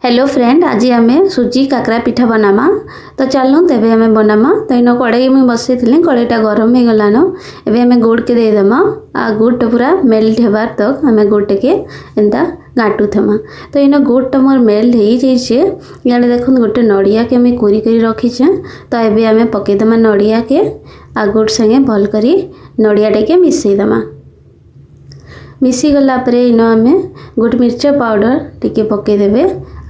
Hello friend, ଆଜି ଆମେ ସୁଜି କାକରା ପିଠା ବନାମା। ତ ଚାଲୁନ୍ ତେବେ ଆମେ ବନାମା। ତ ଇନ କଡ଼େଇ ମୁଇଁ ବସେଇଥିଲି, କଡ଼େଇଟା ଗରମ ହେଇଗଲାନ। ଏବେ ଆମେ ଗୁଡ଼କେ ଦେଇଦେମା ଆଉ ଗୁଡ଼ଟା ପୁରା ମେଲ୍ଟ ହେବାର୍ ତକ୍ ଆମେ ଗୁଡ଼ଟାକେ ଏନ୍ତା ଘାଣ୍ଟୁଥେମା। ତ ଇନ ଗୁଡ଼ଟା ମୋର୍ ମେଲ୍ଟ ହେଇଯାଇଛେ। ଇଆଡ଼େ ଦେଖୁନ୍, ଗୋଟେ ନଡ଼ିଆକେ ଆମେ କୁରି କରି ରଖିଛେଁ। ତ ଏବେ ଆମେ ପକେଇଦେମା ନଡ଼ିଆକେ ଆଉ ଗୁଡ଼ ସାଙ୍ଗେ ଭଲ୍ କରି ନଡ଼ିଆଟାକେ ମିଶେଇଦେମା। ମିଶିଗଲା ପରେ ଇନ ଆମେ ଗୋଟେ ମିର୍ଚ ପାଉଡ଼ର ଟିକେ ପକେଇଦେବେ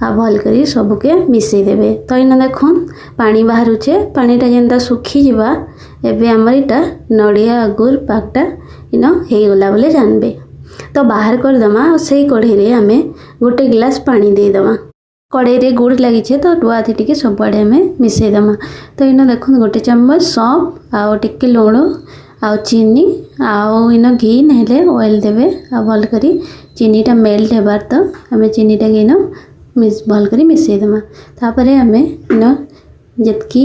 ଆଉ ଭଲ୍ କରି ସବୁକେ ମିଶେଇଦେବେ। ତ ଇନ ଦେଖୁନ୍, ପାଣି ବାହାରୁଛେ। ପାଣିଟା ଯେନ୍ତା ଶୁଖିଯିବା, ଏବେ ଆମର ଇଟା ନଡ଼ିଆ ଗୁଡ଼ ପାକଟା ଇନ ହେଇଗଲା ବୋଲି ଜାନବେ। ତ ବାହାର କରିଦେମା ଆଉ ସେଇ କଢ଼େଇରେ ଆମେ ଗୋଟେ ଗ୍ଲାସ୍ ପାଣି ଦେଇଦେମା। କଢ଼େଇରେ ଗୁଡ଼ ଲାଗିଛେ, ତ ଡୁଆଥି ଟିକେ ସବୁଆଡ଼େ ଆମେ ମିଶେଇଦେମା। ତ ଇନ ଦେଖୁନ୍, ଗୋଟେ ଚାମଚ ସର୍ଫ ଆଉ ଟିକେ ଲୁଣ ଆଉ ଚିନି ଆଉ ଇନ ଘି ନହେଲେ ଅଏଲ୍ ଦେବେ ଆଉ ଭଲ୍ କରି ଚିନିଟା ମେଲ୍ଟ ହେବାର୍ ତ ଆମେ ଚିନିଟାକେ ଇନ ଭଲ୍ କରି ମିଶେଇଦେମା। ତାପରେ ଆମେ ଇନ ଯେତ୍କି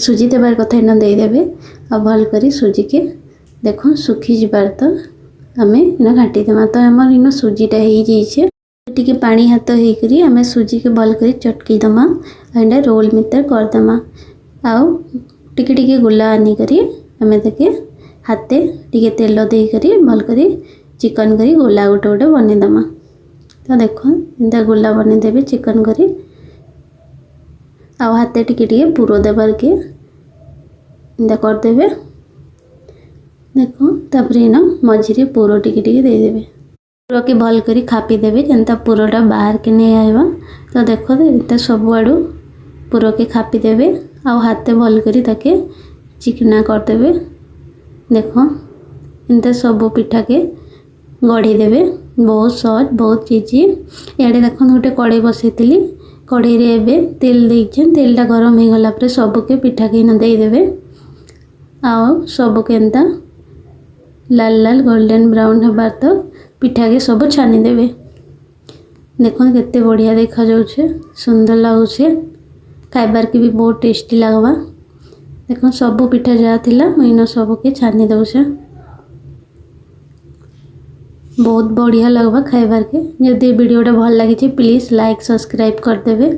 ସୁଜି ଦେବାର୍ କଥା ଇନ ଦେଇଦେବେ ଆଉ ଭଲ୍ କରି ସୁଜିକେ ଦେଖୁନ୍, ଶୁଖିଯିବାର୍ ତ ଆମେ ଇନ ଘାଣ୍ଟିଦେମା। ତ ଆମର୍ ଇନ ସୁଜିଟା ହେଇଯାଇଛେ। ଟିକେ ପାଣି ହାତ ହେଇକରି ଆମେ ସୁଜିକେ ଭଲ୍ କରି ଚଟକି ଦେମା ଆଉ ଏଇଟା ରୋଲ୍ ଭିତରେ କରିଦେମା। ଆଉ ଟିକେ ଟିକେ ଗୁଲା ଆନିକରି ଆମେ ତାକେ ହାତେ ଟିକେ ତେଲ ଦେଇକରି ଭଲ୍ କରି ଚିକନ କରି ଗୋଲା ଗୋଟେ ଗୋଟେ ବନେଇଦେମା। ତ ଦେଖୁନ୍, ଏନ୍ତା ଗୋଲା ବନେଇଦେବେ ଚିକନ କରି ଆଉ ହାତେ ଟିକେ ଟିକେ ପୁର ଦେବାର୍କେ ଏନ୍ତା କରିଦେବେ। ଦେଖୁନ୍, ତାପରେ ଇନ ମଝିରେ ପୁର ଟିକେ ଟିକେ ଦେଇଦେବେ। ପୁରକେ ଭଲ୍ କରି ଖାପିଦେବେ, ଯେନ୍ତା ପୁରଟା ବାହାରକେ ନେଇ ଆଇବା। ତ ଦେଖ, ଏନ୍ତା ସବୁଆଡ଼ୁ ପୁରକେ ଖାପିଦେବେ ଆଉ ହାତେ ଭଲ୍ କରି ତାକେ ଚିକନା କରିଦେବେ। ଦେଖ, ଏନ୍ତା ସବୁ ପିଠାକେ ଗଢ଼ିଦେବେ। ବହୁତ ସହଜ, ବହୁତ ଇଜି। ଇଆଡ଼େ ଦେଖନ୍ତୁ, ଗୋଟେ କଡ଼େଇ ବସେଇଥିଲି। କଡ଼େଇରେ ଏବେ ତେଲ ଦେଇଛେ। ତେଲଟା ଗରମ ହେଇଗଲା ପରେ ସବୁକେ ପିଠାକେ ଇନ ଦେଇଦେବେ ଆଉ ସବୁକେ ଏନ୍ତା ଲାଲ ଲାଲ ଗୋଲ୍ଡେନ୍ ବ୍ରାଉନ୍ ହେବାର ତ ପିଠାକେ ସବୁ ଛାନିଦେବେ। ଦେଖୁନ୍, କେତେ ବଢ଼ିଆ ଦେଖାଯାଉଛେ, ସୁନ୍ଦର ଲାଗୁଛେ, ଖାଇବାର୍କେ ବି ବହୁତ ଟେଷ୍ଟି ଲାଗ୍ବା। ଦେଖୁନ୍, ସବୁ ପିଠା ଯାହା ଥିଲା, ମୁଇଁ ଇନ ସବୁକେ ଛାନି ଦଉଛେ। ବହୁତ ବଢ଼ିଆ ଲାଗ୍ବା ଖାଇବାର୍କେ। ଯଦି ଭିଡ଼ିଓଟା ଭଲ ଲାଗିଛି, ପ୍ଲିଜ୍ ଲାଇକ୍, ସବସ୍କ୍ରାଇବ୍ କରିଦେବେ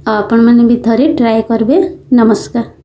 ଆଉ ଆପଣମାନେ ବି ଥରେ ଟ୍ରାଏ କରିବେ। ନମସ୍କାର।